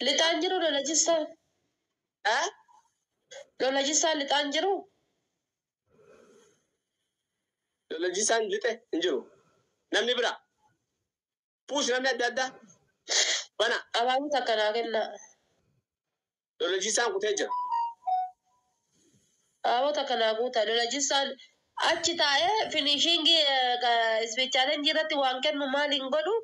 Lixaan jiru lola jissaa. Eh? Lola jissaa lixaan jiru. Lola jisaan lixe hin jiru. Namni bira. Puus namni adda addaa. Bana. Abaaboo takka naa kennaa. Lola jisaan kutee jira. Abaaboo takka naa guutaa. Lola jissaan achi taa'ee finishiingii ispeechaalenjii irratti waan kennu maal hin godhu.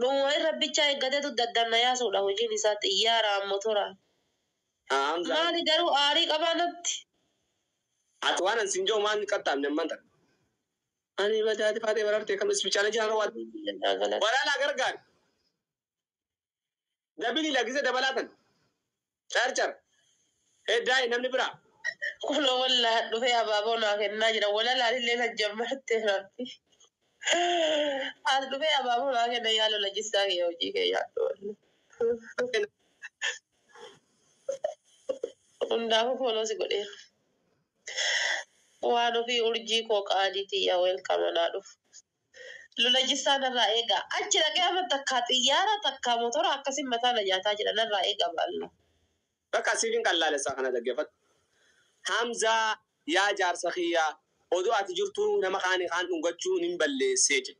Dhuma irra bichaa eeggateetu daddanna yaasuudha hojiin isaa xiyyaaraan motoraan. Hamza. Maali garuu aarii qabaa natti. Ati waan an siin jiru maal qaxxaamne amman ta'a. Ani badaati faatee barartee kam ispeechaalenjii har'a waan. Walaalaa gargaari. Dabilii lagisee dabalaatan. Carcar. Heddaa'e namni biraa. Kunoo wallaa dhufee abaaboo naa kennaa jira. Walalaan illee na jammatte rabbi. As dhufee abaaboo naa kenna yaa lola jissaa kiyya hojii kee yaaddu wallah. Hundaafuu follow si godheera. Waan ofii urjii koo qaalii tiyya welcome naa dhufu. Lola jissaa narraa eegaa. Achi dhaqee amma takkaa xiyyaara takkaa motora akkasiin mataa na nyaataa jira narraa eegaa baalla. Bakka siifin qallaalessaa kana dhaggeeffadhu. Hamzaa yaa jaarsa kiyyaa odoo ati jirtuu nama kaanii kaan dhungachuu nin balleessee jedhe.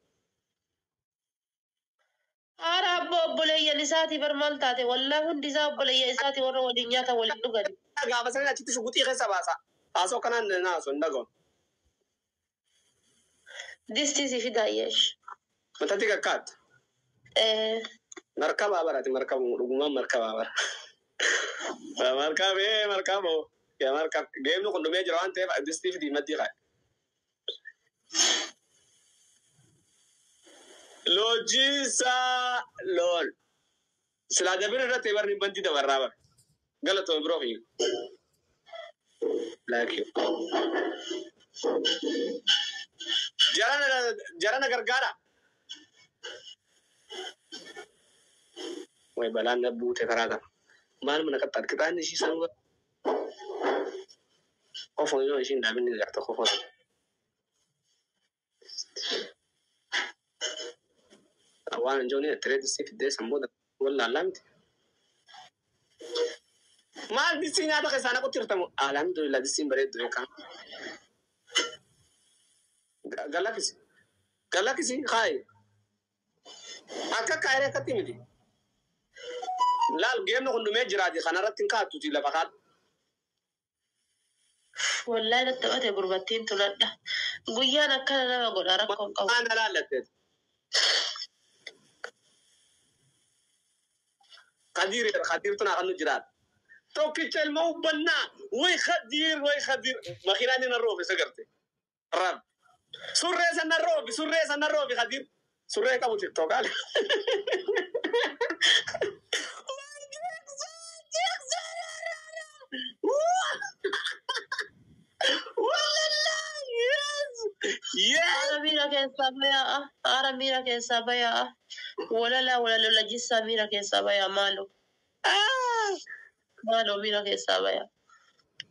Haara abboo obboleeyyan isaatii bar maal taate wallaa hundi isaa obboleeyyan isaatii warra waliin nyaata waliin dhugani. Gaafa sanin achitti shuguxii keessa baasa. Haasoo kanaan naasu hin dhaga'u. Distii si fidaa yeesh. Matatti kakkaatti. Markabaa barati markabu dhugumaan markabaa bara. Markabee markaboo. Yaa markab geemni kun dhumee jira waan ta'eef distii fidii maddii kaa'e. Loojisaa lool. Silaa dabira irratti barni bantii dabarraa bara. Galatoon biroo fi. Like you. Jarana jarana gargaara. Way balaan na buute karaa kana. Maal mana qaxxaat qixaanni ishii sanuu qofa yoo ishiin dhaabinni garta qofa. Waan hin jooni tiree distii fiddee san booda wallaallaa miti. Maal distii nyaata keessaa naqutti hirtamu? Alhamdulillah distiin bareeddu beekaa. Galakkisi. Galakkisi haayi. Akka kaayiree akkatti miti. Laal geemni kun dhumee jiraati kanarratti hin kaattuti lafa kaadhu. Wallahi natti taphate gurbattiin tuladha. Guyyaan akkana nama godha rakkoon qabu. Maal na laallatteet? Kadiir Kadiir tun akkan nu jiraata. Tokkicha ilma hubbannaa way Kadiir way Kadiir makiinaan inni roobe isa garte. Rab. Surree sana roobi surree sana roobi Kadiir. Surree qabu tiktookaale. Yes! Haara miira keessaa bayaa. Haara miira keessaa bayaa. Walalaa walalola jissaa miira keessaa bayaa maaloo. Ah! Maaloo miira keessaa bayaa.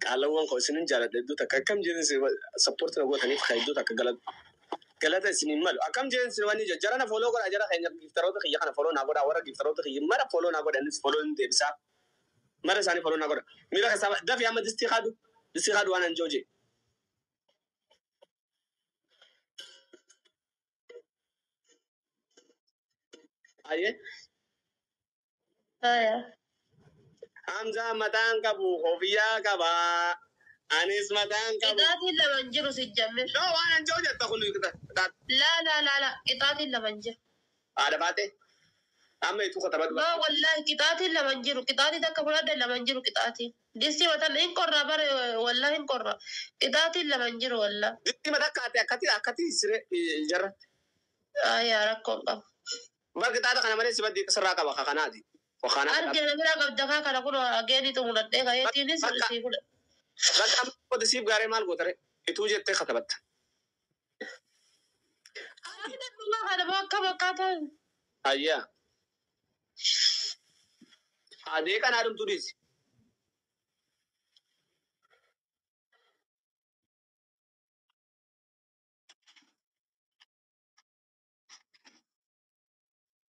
Qaalawwan koo isinin jaaladha iddoo takka akkam jedhin support na gootaniif kan iddoo takka galata galata isinin malu akkam jedhin isin wanni jara na follow godha jara keenya giftaroota kiyya kana follow naa godha warra giftaroota kiyya mara follow naa godha innis follow hin deebisaa mara isaanii follow naa godha miira keessaa dafi amma distii kaadu waan an jooje. Ayyee. Haya. Hamzaa mataan qabu kofiyyaa qaba. Anis mataan qabu. Qixaatiin lama hin jiru si jammir. No waan an jooje jetta kun Laa laa laa laa qixaatiin lama hin jiru. Haadha baate. Amma ituu katabatu. Maa wallahi qixaatiin lama hin jiru. Qixaatii takka fudhadhe lama hin jiru qixaatiin. Distii mataan hin qorra bare wallahi hin qorra. Qixaatiin lama hin jiru wallahi. Distii mataa kaate akkati akkati siree jarratti. Ayaa rakkoon qabu. Bar qixaata kana malee si badii sirraa qaba kanaati. Kana Argina bira qabda kaa kana kun ageeni xumuradhee kayeetiinis Bakka- sii fudha. Bakka amma qote siif gaaree maal gootare ituu jettee katabatta. Argina dhumaa kana bakka bakkaa Ayyaa. Adee kanaa dhumtuu dhiisi.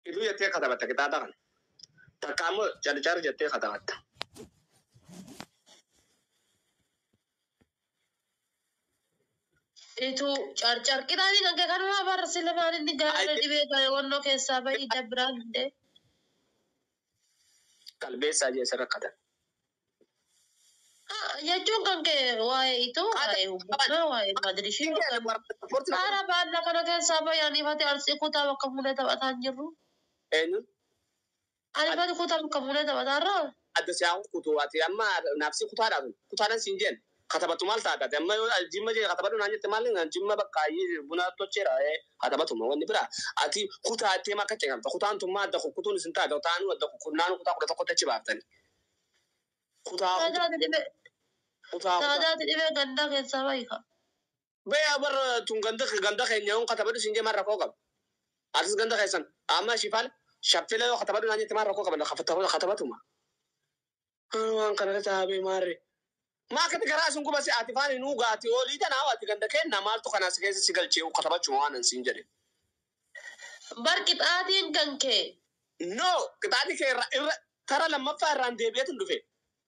Ituu jettee katabatta qixaata kana. Takka ammoo carcar jettee katabatta. Itu carcar qixaatiin kan kee kanumaa barra sila maal inni gaara dhibee wannoo keessaa bahii dabbiraan hundee. Qalbeessaa jee sirra katan. Jechuun kan kee waa'ee itoo waa'ee hubbannaa waa'ee madirishii. Haara baallaa kana keessaa bahii anifate arsii kutaa bakka fuunee taphataa hin jirru. Eenyuun? Anifate kutaa bakka fuunee taphataa irraa. Adda siyaa kutuu ati amma naafsi kutaadhaa tun kutaadhaan siin jeen katabatu maal taata ati amma yoo jimma jee katabadhu naan jette maal jimma bakka buna tocheera katabatuma wanni biraa ati kutaa itti hima akka ceekamta kutaan tun maa adda kukkutuun isin taate taanuu adda kukkunnaanu kutaa 11 achi baaftani. Kutaa Saadaati dhibee kutaa kutaa. saadaati dhibee gandaa keessaa bahii ka. Bee barra tun ganda ganda keenya yoon katabadhu siin jee maal rakkoo qaba. Atis ganda keessan amma shifaal shaffila yoo katabadhu naan jette maal rakkoo qaba katabatuma. Waan kana keessa haabee maarree. Maa akkati garaa sun guba si ati faani nuu gaati olii tanaa ati ganda kenna maaltu kanaas keessa si galchee katabachuma waan an siin jedhe. Bar qixaatiin kan kee. No qixaati kee irra irra tara lammaffaa irraan deebi'eetu dhufe.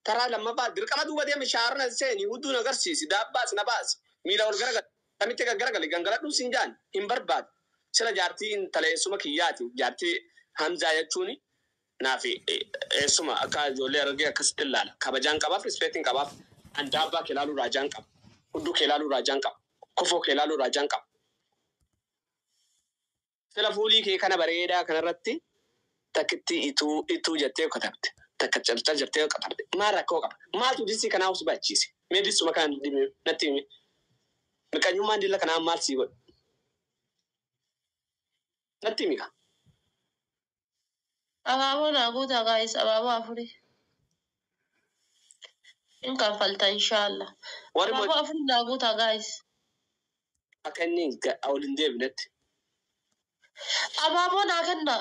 Tara lammaffaa dirqama duuba deeme shaarna seeni hudduu na agarsiisi daabbaas na baasi miila ol garagali kamitti gaggaragali gangaladhuu siin jaan hin barbaadu. Sila jaartii intala eessuma kiyyaati jaartii Hamzaa jechuuni naafi eessuma akka ijoollee argee akkasitti ilaala. Kabajaan qabaaf rispeektiin qabaaf an daabbaa kee ilaaluu raajaan qaba. Hudduu kee ilaaluu raajaan qaba. Kofoo kee ilaaluu raajaan qaba. Sila fuulii kee kana bareedaa kanarratti takkitti ituu ituu jettee katabde. Takka calcal jettee katabde. Maal rakkoo qaba? Maaltu disii kanaa of baachiise? Mee disuma kana natti himi. Miqanyummaan dilla kanaa maal sii godhe? Natti himi kaa. Abaaboo naa guutaa gaayis abaaboo afurii. In kanfalta inshallah. Warri Abaaboo afurii naa guutaa gaayis. Akka inni ol hin deebinetti. Abaaboo naa kenna.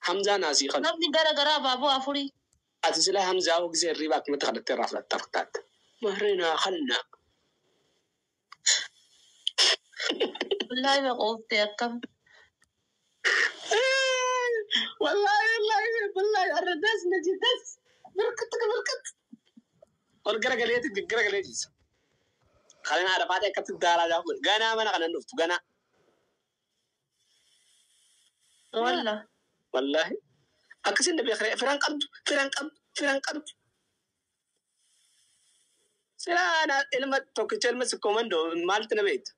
Hamzaa naasii kana. Namni gara gara abaaboo afurii. Ati sila Hamzaa hoo gisee hirriibaa akkumatti kadhattee irraa fudhatta fakkaata. Maarree naa kanna. Wallaahi maqooftee akkam. Wallahi wallahi wallahi arra das na ji das. Birkit birkit. Ol garagaleeti garagalee jiisa. Kalin haadha faatee akkatti daaraa gaafa godhe. Ganaa mana kanan dhuftu ganaa. Walla. Wallahi. Akkasin na beekre firan qabdu firan qabdu firan qabdu. Sila ana ilma tokkicha ilma sikkoo mandoo maaltu na beekta?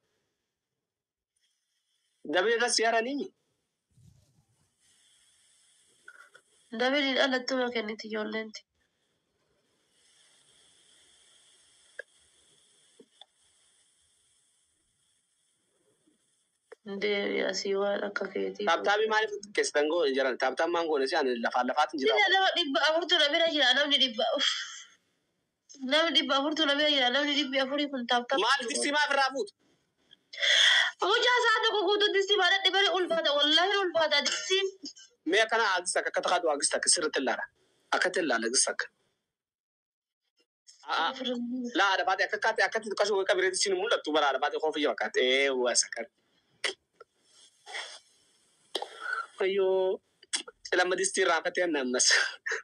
Dabee irra siyaaranii. Dabeen dhalattuma kenniti ijoolleenti. Deebi asii waan akka keetii. Taaptaabii maaliif keessan goone jiran? Taaptaan maan goone si ani lafaan lafaatiin jira. Sila nama 400 na bira jira namni dhibba. Namni 400 na bira jira namni 400 kun taaptaa. Maal distii maaf irraa fuutu? Mucaa isaa tokko guutuu distii baadhadhe bari ulfaata wallaahi ulfaata distiin. Mee akkana agis akka akka takaatu agis akka sirriitti ilaala. Akkatti ilaala agis akka. Laa haadha faatee akka akkaatti akkatti tuqasuu akka bireetti siin mul'attu bara haadha faatee koofiyya fakkaate. Ee waa sakar. Ayyoo. Sila amma distii irraanfattee anna ammas.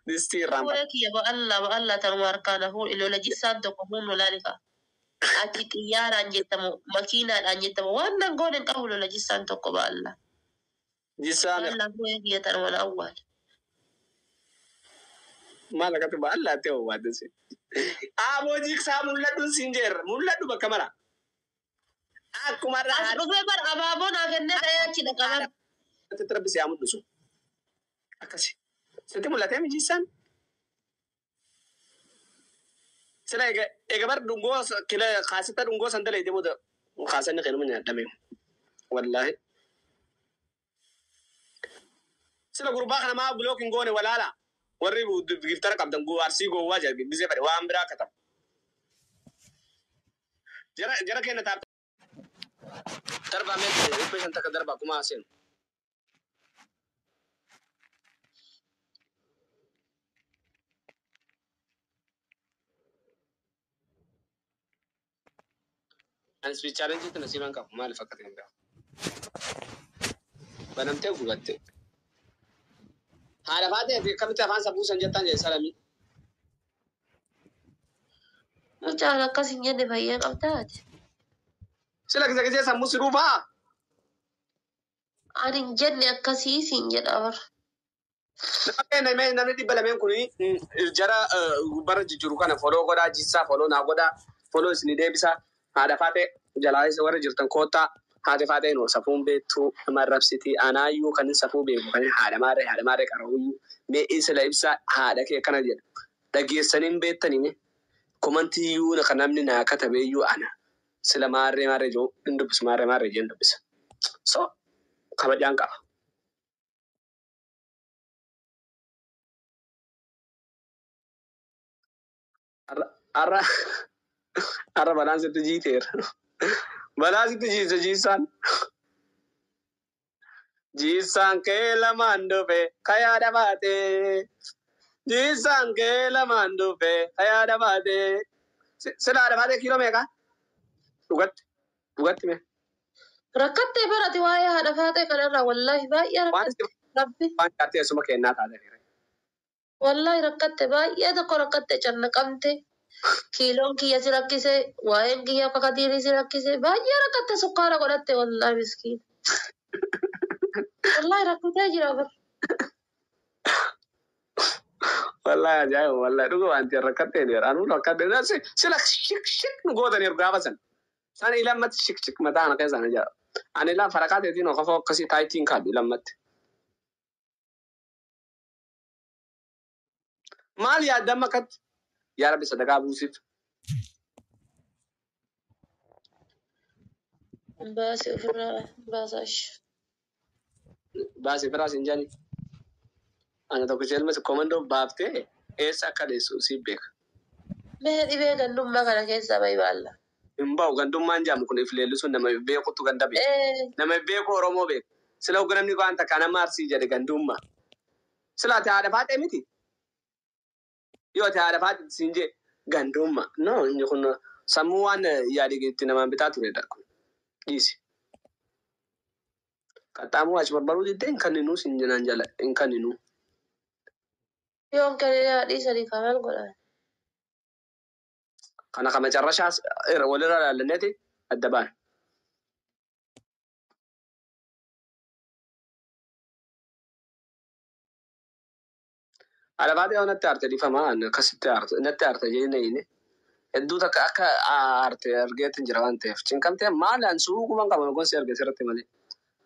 Distii irraanfatte. Fuula kiyya ba'allaa ba'allaa tanuma harkaan hafuun ilola jissaan tokko humnu laalika. Ati xiyyaaraan jettamu makiinaadhaan jettamu waan nan goone hin qabu lola jissaan tokko ba'allaa. Jissaan Ba'allaa fuula kiyya tanuma na awwaale. Maal akkatti ba'allaa ta'e owwaate si. Aaboo jiksaa mul'adhuun siin jeerra mul'adhu bakka mara. Akkuma As dhufee bar abaaboo naa kennee ka'ee achi dhaqaban. Ati rabbi si haa mul'isu. Akkasi. Sitti mul'atee mijiisaan? Sila eega bar dhungoo kila kaasetta dhungoo san dalaydee booda kaasanni kennu nyaadhame. Wallaahi. Sila gurbaa kana maa bulook hin goone walaala. Warri giftara qabdan arsii gowwaa jedhe gisee fedhe waan biraa katabu. Jara jara kenna taap. Darbaa mee dhibbee shan takka darbaa kuma haaseen. Ani speech challenge itti nasiibaan qabu maaliif akka ta'e hin beeku. Banamtee gubatte. Haadha faatee fi akkamitti afaan safuu san jettan jedhe salamii. Mucaan akkas hin jenne fayyaa qabdaati. Sila gisa gisee sammuu si dhuufaa? Ani hin jenne akkasii siin jedha bara. Nama keenya mee namni 200 kun jara bara jijjiiru kana foloo godhaa jissaa foloo naa godhaa foloo isinii deebisaa haadha faatee jalaa isa warra jirtan koottaa haati faatee noo safuun beektuu nama arrabsiti anaayyuu kan safuu beeku kan haadha maarree haadha maarree qara'uyyuu mee isla ibsaa haadha kee akkana jedha dhageessanii hin beektanii mee komantiyyuu kan namni naa katabeeyyuu ana sila maarree maarree jiru hin dubbisu maarree maarree jeen dubbisa so kabajaan qaba. Har'a har'a balaan sitti jiiteera. Balaa sitti jiise jiisaan. Jiisaan kee lamaan dhufe kayaa baatee. Jiisaan kee lamaan dhufe kayaa baatee. Sila haadha baatee kiiloo meeqa? Dhugatti. Dhugatti mee? Rakkattee barate waa'ee haadha faatee kanarraa wallaahi baay'ee Waan rakkatte. Rabbi waan jaartee asuma kennaa taate. Wallaahi rakkatte baay'ee tokko rakkatte cannaqamte. Kiiloon kiyya si rakkise waa'een kiyya akka kadiirii si rakkise baay'ee rakkatte sukkaara godhatte wallaahi miskiin. Wallaahi rakkatee jira bara. Wallaahi ajaa'iba wallaahi dhuga waan ta'e rakkattee jira. Anuu rakkattee sila shik shik nu gootaniiru gaafa san. San ilammatti shik shik mataa ana keessa ana jira. Ani ilaa faraqaa ta'eetiin qofa akkasii taayitiin kaadhu ilammatti. Maal yaadda amma akkatti? Yaa Rabbi sadaqaa buusiif. Baasii ofirraa baasaash. Baasii firaas hin jaani. Ana tokkicha ilma komandoo baaftee eessa akka dheessu siif beeka. Mee dhibee gandummaa kana keessaa bahi baalla. Hin bahu gandummaan jaamu kun if leellisuun nama beekutu ganda beeka. Nama beeku Oromoo beeka. Sila hogga namni waan takka nama arsii jedhe gandummaa. Sila ati haadha faatee miti. Yoo ati haadha faatee siin jee gandummaa. No inni kun sammuu waan yaade itti namaan bitaa turedha kun. Dhiisi. Qaxxaamuu achi barbaaduu diddee hin kenninuu siin jenaan jala hin kenninuu. Yoon kennee dhiisanii kamal godhan. Kana kama carrashaas walirra ilaallanneeti adda baana. Haadha faatee yoo natti aarte dhiifama akkasitti aarte natti aarte jennee hedduu takka akka aarte argeetti jira waan ta'eef cinqamtee maal an suuquman qaba gonsi arge sirratti malee.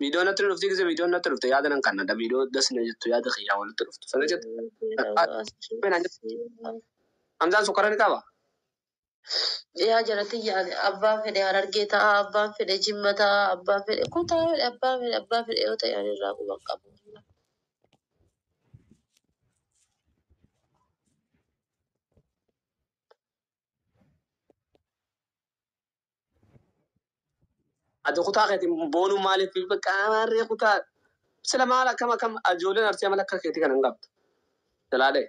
Viidiyoo natti dhufti gise viidiyoo natti dhufte yaada nan kannada viidiyoo dasna jettu yaada kiyyaa walitti dhuftu. Sana jettu Hamzaan sukkara ni qaba. Yaa jalatti yaade abbaan fedhe harargee ta'a abbaan fedhe jimma ta'a abbaan fedhe kutaa fedhe abbaan fedhe abbaan fedhe yoo ta'e ani irraa quban qabu. Ati kutaa keetiin boonuu maaliif qaamaarree kutaa sila maal akkam akkam ijoolleen arsii amala akka keetii kana hin qabdu. Jalaalee.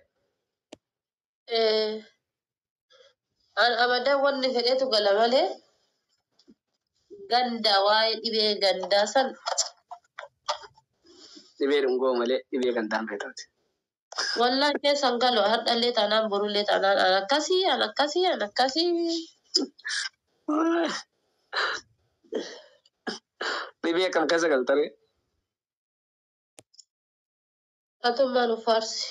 An abadan wanni fedhetu gala malee ganda waa'ee dhibee gandaa san Dhibee dhungoo malee dhibee gandaan feetaati. Wallaahi keessan galu har'allee taanaan borullee taanaan an akkasii an akkasii an akkasii. Dhibee akkam keessa galtaree? Atummaan uffaarsi.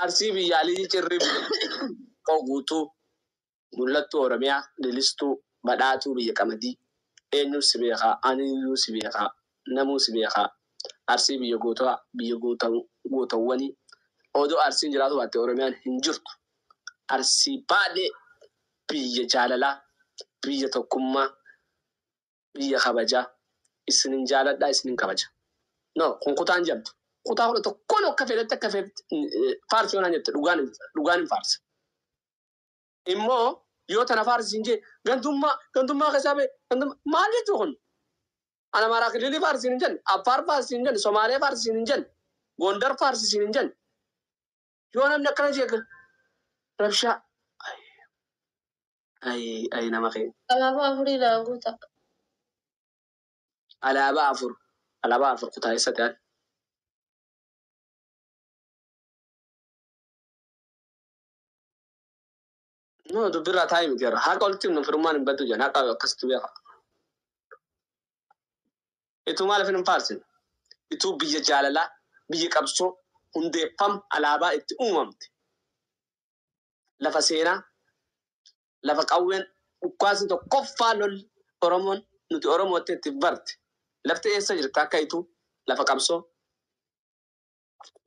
Arsii biyyaalii cirrii biyya guutuu mul'attuu Oromiyaa lilistuu badhaatuu biyya qamadii eenyuun si beekaa aniyyuu si beekaa namuu si beekaa arsii biyya gootaa biyya gootawwanii odoo arsiin jiraatu baatte Oromiyaan hin jirtu arsii baadhee biyya jaalalaa biyya tokkummaa biyya kabajaa isinin jaaladhaa isinin kabaja. No kun kutaan jedhamtu kutaa kudha tokkoon akka fedhetti akka fedhetti faarsi yoonaan jette dhugaan dhugaan hin faarsa. Immoo yoo tana faarsi hin jee gantummaa gantummaa keessaa ba'e gantummaa maal jechuu kun? Ana Amaaraa kililii faarsi hin jenne Affaar faarsi hin jenne Somaalee faarsi hin jenne Gondar faarsi hin jenne yoo namni akkana jee rabshaa ay ay nama keenya. Alaabaa afurii naa guuta. Alaabaa afur. Alaabaa afur kutaa eessa ta'an? No, dubbirraa taa'e miti jara. Haqa walitti himnu firummaan hin baddu jedhan. Haqa akkasitti beeka. Ituu maaliif hin faarsin? Ituu biyya jaalalaa, biyya qabsoo hundeeffam alaabaa itti uumamte. Lafa seenaa, lafa qawween dhukkaasni tokkoffaa lolli Oromoon nuti Oromootti itti barte. Lafti eessa jirta akka ituu lafa qabsoo.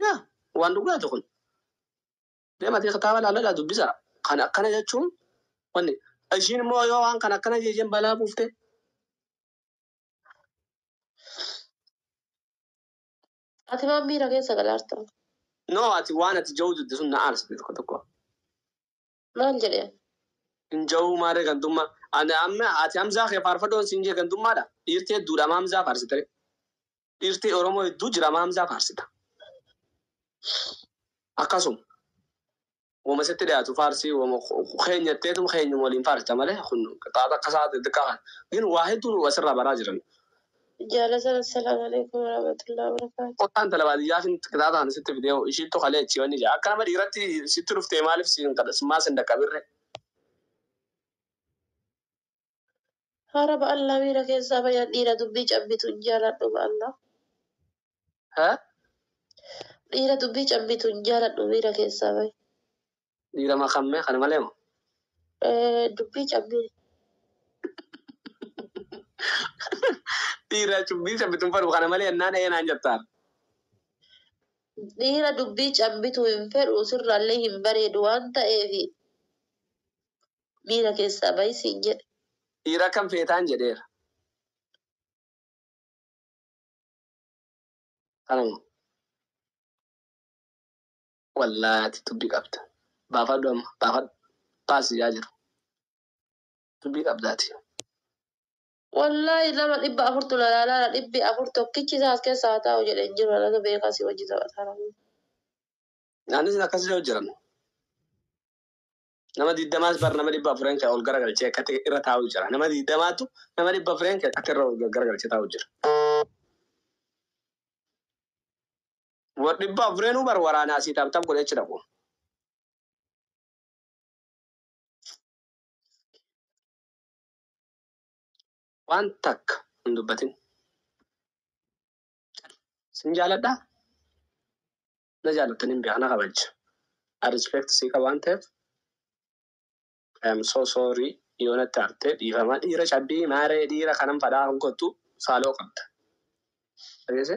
Yaa waan dhugaati kun. Deematee kitaaba laaladhaa dubbisaa. Kan akkana jechuun wanni ishiin immoo yoo waan kan akkana jechuun balaa buufte. Ati maan miira keessa galaarta? No, ati waan ati ja'uu didde sun na aarsite tokko tokko. Maal jedhee? Hin ja'uu maarree gantummaa. Ani amma ati Hamzaa kee faarfadhoon siin jee gantummaadha. Dhiirtii hedduudha amma Hamzaa faarsite. Dhiirtii Oromoo hedduu jira amma Hamzaa faarsita. Akkasuma. Wama sitti dhiyaatu faarsii wama keenyatteetum keenyuma waliin faarsita malee kun qixaaxa akka isaa xixiqqaa kana. Gin waa hedduun asirraa baraa jiran. Jaalatan assalaamu alaikum warahmatullahi wabarakatuh. Qottaan tala baadiyyaa fin qixaaxa kana sitti fidee ishiittu kalee achi wanni jaa. Akka nama dhiiratti sitti dhuftee maaliif siin kadha maa sin dhaqqabirre. Hara ba'allaa miira keessaa bayan dhiira dubbii cabbitu hin jaaladhu ba'allaa. Haa? Dhiira dubbii cabbitu hin jaaladhu miira keessaa bayan. Dhiira makammee kana malee moo? Dubbii cabbii. Dhiira dubbii cabbitu hin fedhu kana malee ennaan eenaan jettaan. Dhiira dubbii cabbitu hin fedhu sirraallee hin bareedu waan ta'eef miira keessaa bayi siin jedhe. Dhiira kam feetaan jedheera. Kanuma. Wallaahi dubbii qabda. Baafadhu amma baafadhu. Baasii yaa jiru. Dubbii qabdaati. Wallaahi nama 400 lalaalaa 400 tokkichi isaas keessa haa taa'u jedhe hin jiru alatu beekaa si wajji taphataa. Anis akkasii yoo jiran. Nama 20s bar nama 400 kee ol garagalchee akkatti irra taa'u jira. Nama 20tu nama 400 kee akkatti irra ol garagalchee taa'u jira. War 400nuu bar waraanaa asii taphataaf godhee achi dhaqu. Waan takka hin dubbatin. Sin jaaladhaa? Na jaalattan hin beekan na kabaja. I respect si qaba waan ta'eef. I am so sorry yoo natti aarte dhiifama dhiira cabbii maaree dhiira kanan fadhaa hoggattu saaloo qabda. Dhageesse?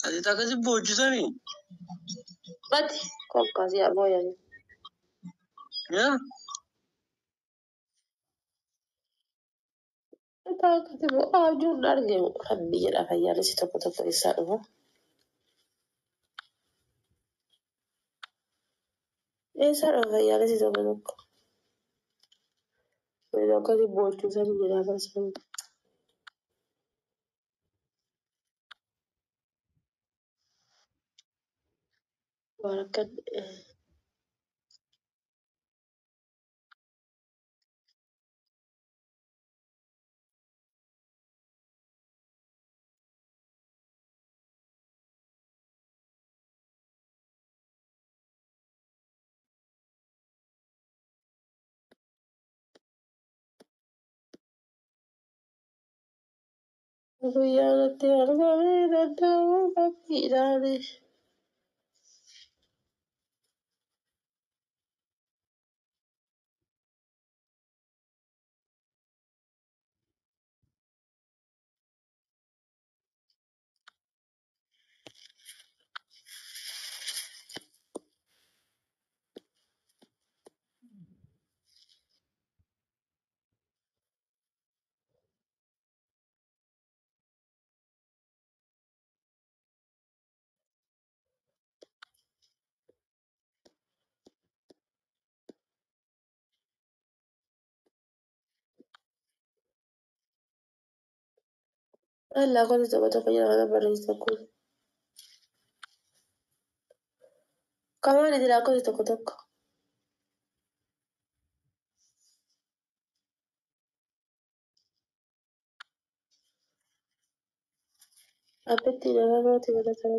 Ati akkasi boojjisanii? Bati kokkaasii haa booyanii. Yaa? Akkati bo'aa abjuun arge rabbi jedha fayyaalessi tokko tokko eessaa dhufa. Eessaa dhufa fayyaalessi tokko tokko. Akkasi boojjisanii jedha barsiisanii. Waan akkan guyyaa natti argamee danda'uu qabdiidhaani. Allah gosa tokko tokko jira kana barreessitan kun. Kamaan itti lakkoofsi tokko tokko. Abbitti nama mootii godhatan.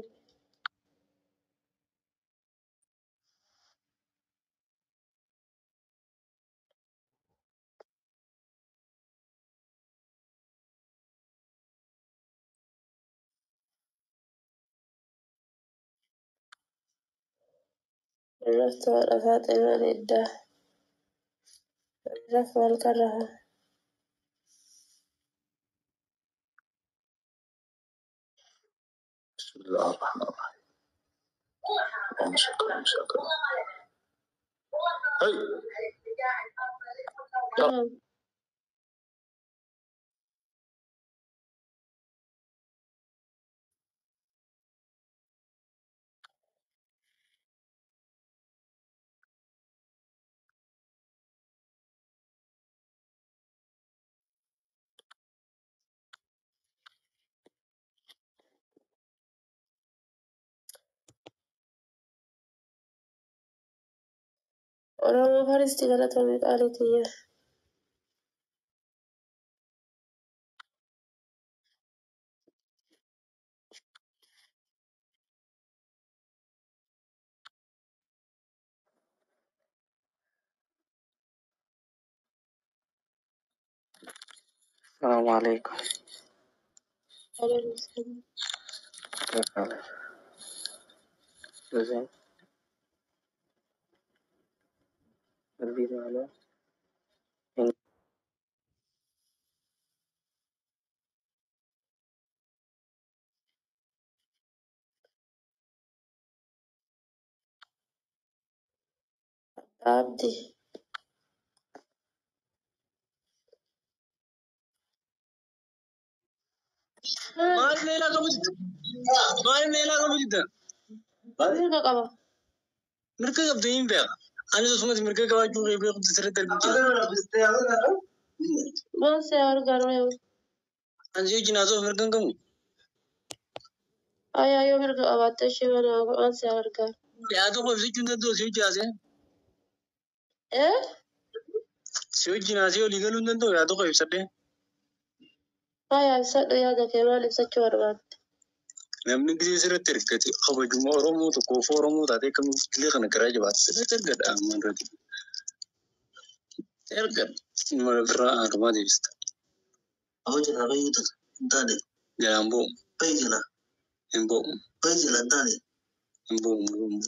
Rafta rafaa xinaan eddaa. Rafa halkan rafa. بسم الله الرحمن الرحيم. اللهم شكرا شكرا. هي يا Oromoo Faristi galatoomii qaaliitiyya. السلام عليكم. كيف حالك؟ زين. الفيديو على Abdi. Maal meelaa qabu jidda? Maal meelaa qabu jidda? Mirga qaba. Mirga qabdu hin beeka. Ani osumatti mirga qabaachuu kee beeku sirriitti argu jira. Maal si gargaaru yoo? Ani si wajjin haasa'uuf mirga hin qabu. Ayyaa yoo mirga qabaatte ishee mana maal si gargaaru? Yaada koo ibsachuu hin danda'u si wajjin haasa'e. Eh? Si wajjin haasa'e olii galuu hin danda'u yaada koo ibsadhee. Ayyaa ibsadhu yaada kee maal ibsachuu barbaadde? Namni gisee sirriitti ergate kabajuma Oromoo tokkoof Oromoo taatee akkamitti illee kana garaa jabaata. Sirriitti ergadha amma irratti. Ergadha. Mana biraa haadhumaa deebista. Jalaan bo'u. Hin bo'u. Hin bo'u. Hin bo'u.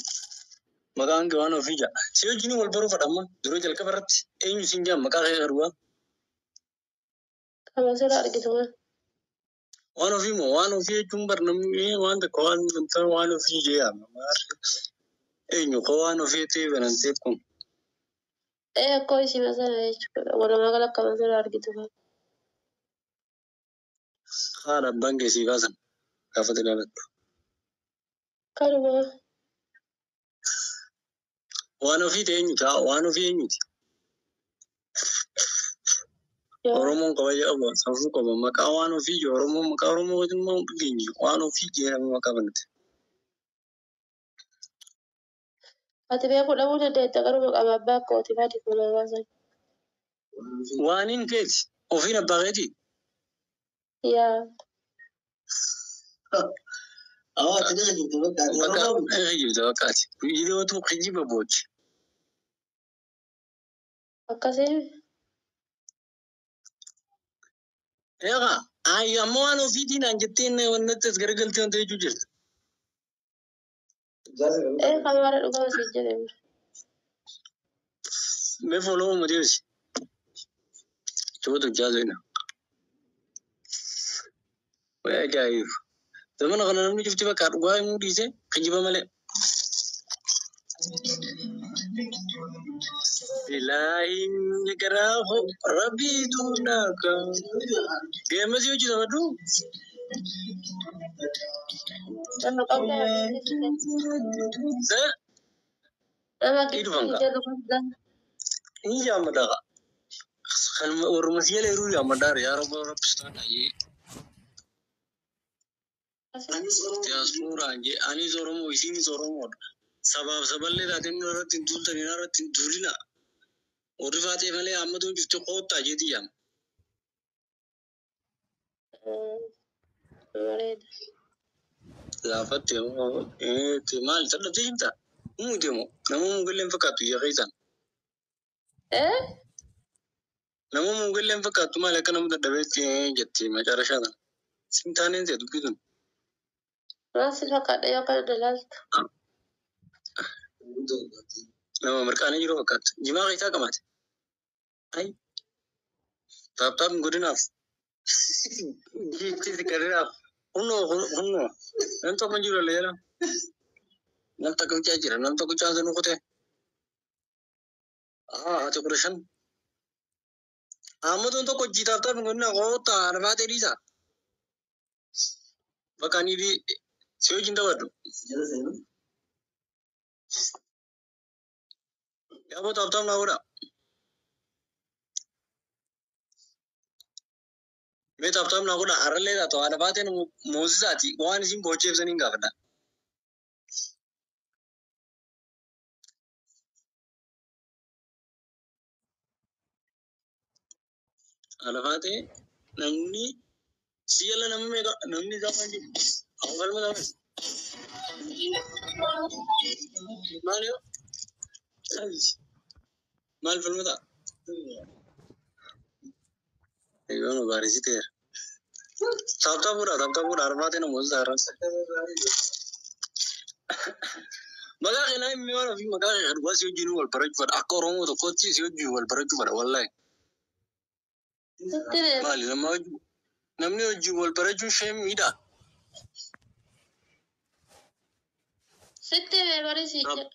Maqaan kee waan ofii ja'a. Si wajjin wal baruu fedha amma yeroo jalqaba irratti eenyu siin jaa maqaa kee garuu Qaba sirra argitu maal? Waan ofii moo waan ofii jechuun bar namni waan tokko waan wanta waan ofii jee yaama. Eenyu koo waan ofii ta'e bananteef kun. Ee akkoo isii masana jechuudha. Walumaa gala akkama sirra argitu maal? Haadha abbaan kee sii baasan gaafa ilaalattu. Kanuma. Waan ofii ta'e eenyu ta'a waan ofii eenyuti. Yoo. Oromoon kabaja qaba safuu qaba maqaa waan ofii jee Oromoon maqaa Oromoo wajjin dhageenye waan ofii jee nama maqaa banate. Ati beekuu dhabuu dandeetta garuu maqaa abbaa kooti fadi kun baasan. Waaniin keeti ofiin abbaa keeti. Yaa. Bakka kijibda bakkaati. Viidiyootu kijiba boochi. Akkasii. Eegaa ayyo amma waan ofiitiin aan jetteen wannatti as garagaltee wanta jechuu jirta. Ee kamaara dhugaa sii jedhee. Mee follow deebisi. Chubatu jaazoina. Way ajaa'ib. Zamana kana namni cufti bakka dhugaa himuu dhiise kijiba malee. Ilaahin garaa rabbiitu naaka. Geemmasii hojii taphadhu. Nama qabda. Eh? Nama Idufan gidduu kaa. jedhu qabda. Ni jaammadha. Kan warruma si jala yeroo jaammadhaa yaa rabbi rabbi sitaan ayyee. Diyaaspooraan jee anis Oromoo isinis Oromoodha. Sabaaf saballee taateen irratti hin tuultanii irratti hin tuulina. Warri faatee malee hammatuun jirti koottaa jeeti yaama. Bareeda. Gaafatte maal dadhabdee jirta? Muute moo nama mugallee hin fakkaattu ija keessan. Eh? Nama mugallee hin fakkaattu maal akka nama dadhabeetti jetti macarashaa tana. Sin taaneen ta'e dubbii tun. Maal si fakkaadha yoo kana dalaaltu? Nama mirqaanii jiru fakkaattu. Jimaa keessaa qabaate. Ayi. Taaptaap hin godhinaaf. Giiftii si kadhinaaf. Hunnoo hunnoo. Nam tokko hin jiru illee jala. Nam tokko bichaa jira. Nam tokko bichaa sun kutee. Ati 15. Hammatuun tokko hojii taaptaap hin godhinaa koottaa arfaatee dhiisaa. Bakka ani si wajjin taphadhu. Yaaboo taaptaap naa godhaa. Mee taaptaap naa godhaa har'allee taatu haadha baateen moosisaati waan isin boocheef saniin gaafadha. Haadha baatee namni si jala nama meeqa namni gaafa jiru. Amma falma gaafa. Maal yoo? Maal falma ta'a? Egaa nu baarisiteera. Taaptaap godhaa taaptaap godhaa haadha baateen moosisaa har'as. Maqaa kee naa himi waan ofii maqaa kee dhugaa si wajjin wal barachuu fedha. Akka Oromoo tokkotti si wajjin wal barachuu fedha wallaahi. Sitti beeku. Maali nama wajjin namni wajjin wal barachuun ishee miidhaa. Sitti beeku si jedha.